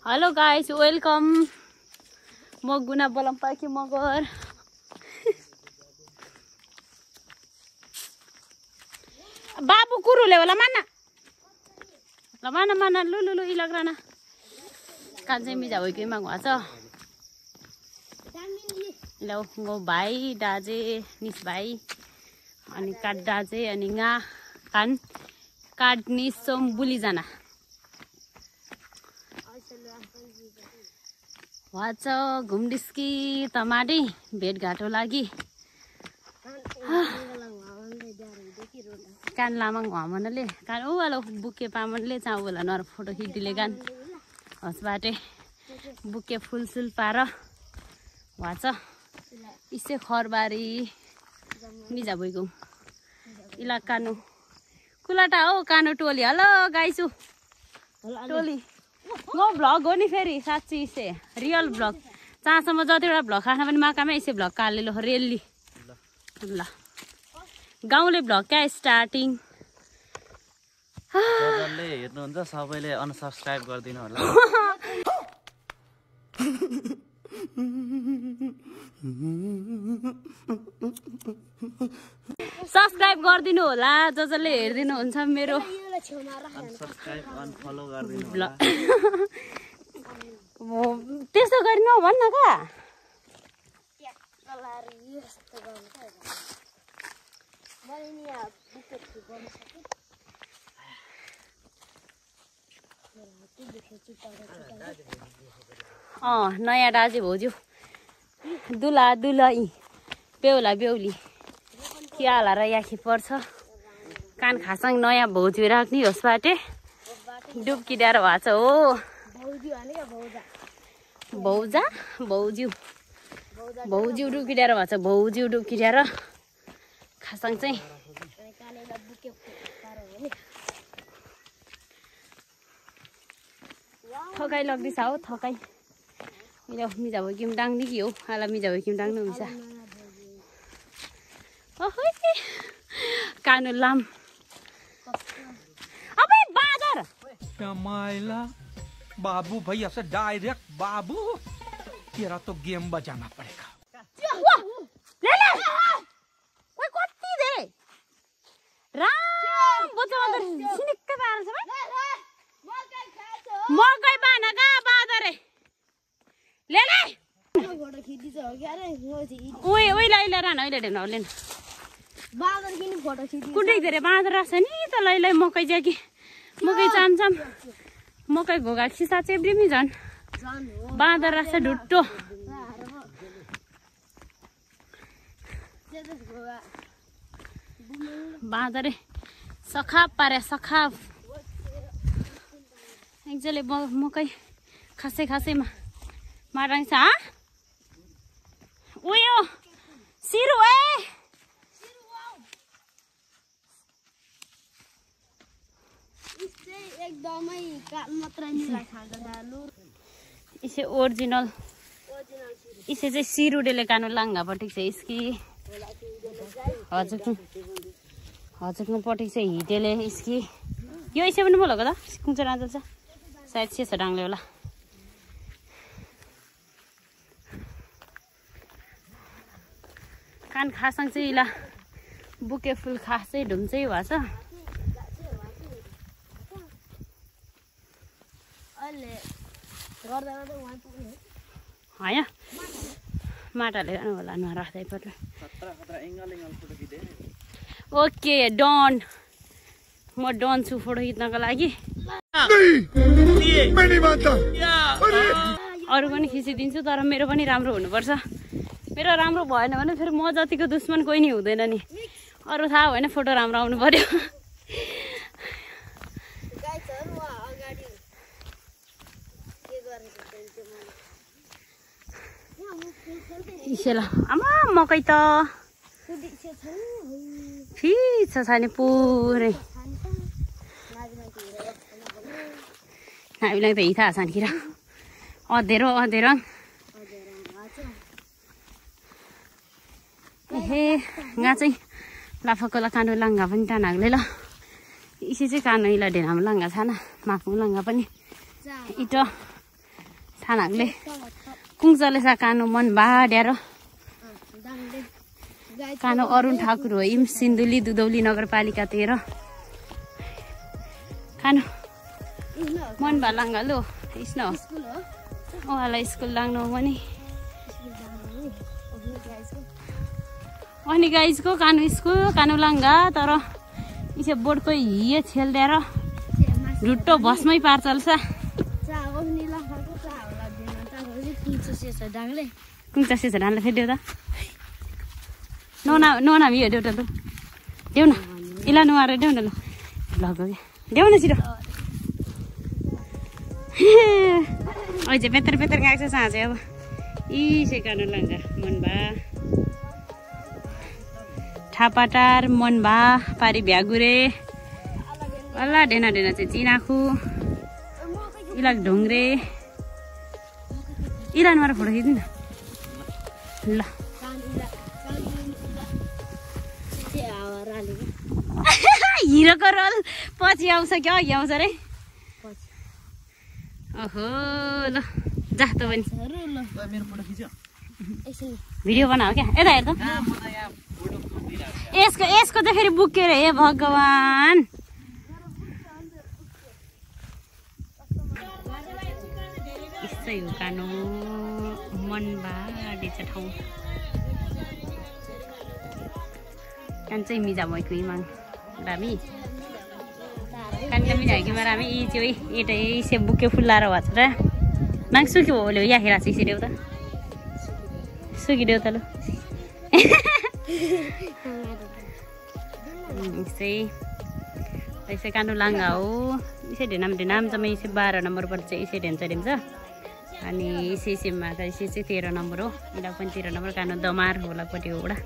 Hello guys, welcome. म गुना बोलम पाकी मगर। बाबु कुरुले होला माना ल माना माना लु लु लु इलग्राना कान्छे मिजा हो कि मागु आछ ल गो भाइ दाजे निस भाइ अनि काट दाजे अनि nga kan काट्नी सोम बुली जाना वाच घुमडिस्की तमाडी भेटघाटो लागि कान लामाङ घमनले कान उवालो बुके पामनले चाउला नर फोटो खिच्दिले गान हसबाटे बुके फुलसुल पार वाच इसे खरबारी निजा भइगौ इला कानु कुलाटा हो कानु टोली। हेलो गाइसु टोली म भ्लग हो नि फेरि साच्ची इसे रियल भ्लग चासम्म जतिवटा भ्लग खाना पनि माकामै इसे भ्लग काले लो रेली ल गाउँले भ्लग क्या स्टार्टिङ जसले हेर्नुहुन्छ सबैले अनसब्स्क्राइब गर्दिनु होला। सब्स्क्राइब गरिदिनु होला जसले हेर्दिनु हुन्छ मेरो अनसब्स्क्राइब अनफलो गर्दिनु ल होला। त्यसो गरिनु भन्न का नयाँ दाजु भाउजू दुला दुलही बेहुला बेहुली के हाल र याखी पर्छ कान खासाङ नयाँ भाउजू राख्ने होसबाटे डुब्की डाँडो भएको छ हो भौजा भाउजू भाउजू डुब्की डाँडो भएको छ भाउजू डुब्की डाँडो खासाङ चाहिँ थकाइ लाग्दैछ हो थकाइ मिजा भयो कि डाङ्ने कि हो आला मिजा भयो कि डाङ्नु हुन्छ कानु लाम अबे बादर कमाइला बाबू भैया से डायरेक्ट बाबू तेरा तो गेम बजाना पड़ेगा। ले ले ओइ कति दे राम बच्चा बादर सिनिक्क पार्छ बे मकै बाना का बादरे ले ले फोटो खिच्दिछ हो के अरे ओइ ओइ लैला रान ओइ लेन ओलेन बादर किन फोटो खिच्दिछ कुनै गरे बादर राछ नि त लैलै मकै ज्याकी मकै चामचाम मकै घोगा खिसा चेब्रिमी झन् बादर राछ ढुट्टो बादरे सखाप पारे सखाप एकजले मकै खासै खासैमा माराङ छ उयो सिरु ए एकदमै मात्रै मिलाइ खान्छ लु इसे ओरिजिनल इसे चाहिँ सिरुडेले कानु लाङ्गा पटेको छ इसकी हजुर पटेको छ हिटेले इसकी यो इसे पनि बोलेको त कुन चाहिँ राजा छ सायद छ डाङ्ले होला कान खासाङ चाहिँ इला बुके फुल खासै ढुम्चै भएछ होइन माटाले गर्नु होला नराख्दै पर्छ। ओके डन म डन छु फोटो खिच्नको लागि अरू पनि खिचिदिन्छु तर मेरो पनि राम्रो हुनुपर्छ मेरो राम्रो भएन भने फेरि म जतिको दुश्मन कोही नि हुँदैन नि अरू थाहा भएन फोटो राम्रो आउनु पर्यो इसेला आमा मकै त फिच छ नि पुरै हामीलाई त हिथा छानकिरा अँधेरो अँधेरो ए यहाँ चाहिँ लाफाकोला कानु लाङ्गा पनि टानाग्ले ल इसे चाहिँ कानु इला ढेरामा लाङ्गा छाना माक्नु लाङ्गा पनि इट थानाले कुङचले सा कानो मन बाड्यार कानो अरुण ठाकुर हो इम सिन्धुली दुधौली नगरपालिका 13 कानो मन भालाङ्गा लो इस्न ओहाला स्कुल लाग्नु पनि अनि गाइजको कानो स्कुल कानो लाङ्गा तर इसे बोर्डको हिए छेल्देर ढुट्टो भस्मै पार चल्छ कुङचा सेस डान्ला फेरि देऊ त नोना भियो देऊ त लु देऊ न इला नुहाएर देऊ न ल लगो देऊ न छिटो अहिले चाहिँ पेतर पेतर गएको छ साँझ अब यी सेकानो लाङ्गा मनभा ठापाटार मनभा पारी भ्यागुरे अल्ला ढेना ढेना चाहिँ चिनाखु इलाक ढुङ्ग्रे इलानबाट फोटो खिच्नु ल हिरोको रोल पछि आउँछ क्या अघि आउँछ रे ओहो ल जा त पनि भिडियो बनाऊ क्या यता हेर त यसको त फेरि बुक्यो रे हे भगवान् यस्तै हो कानो मन बाडे छ ठाउँ कान्छै मिजा भएको इमाङ रामी कान्ना मिजा कि रामी ई चाहिँ एटा इसे बुके फुल्लाएर भन्छ र माग सुक्यो हो या खेला सिसिदेऊ त सुकिदेऊ त ल ऐसे कानो लाङ्गा हो इसे ढेनाम चाहिँ इसे 12 नम्बर पर्छ इसे ढेन्छ अनि इसे इसेमा त इसे चाहिँ 13 नम्बर हो इला पनि 13 नम्बर कानो दमार होलापट्टि हो एउटा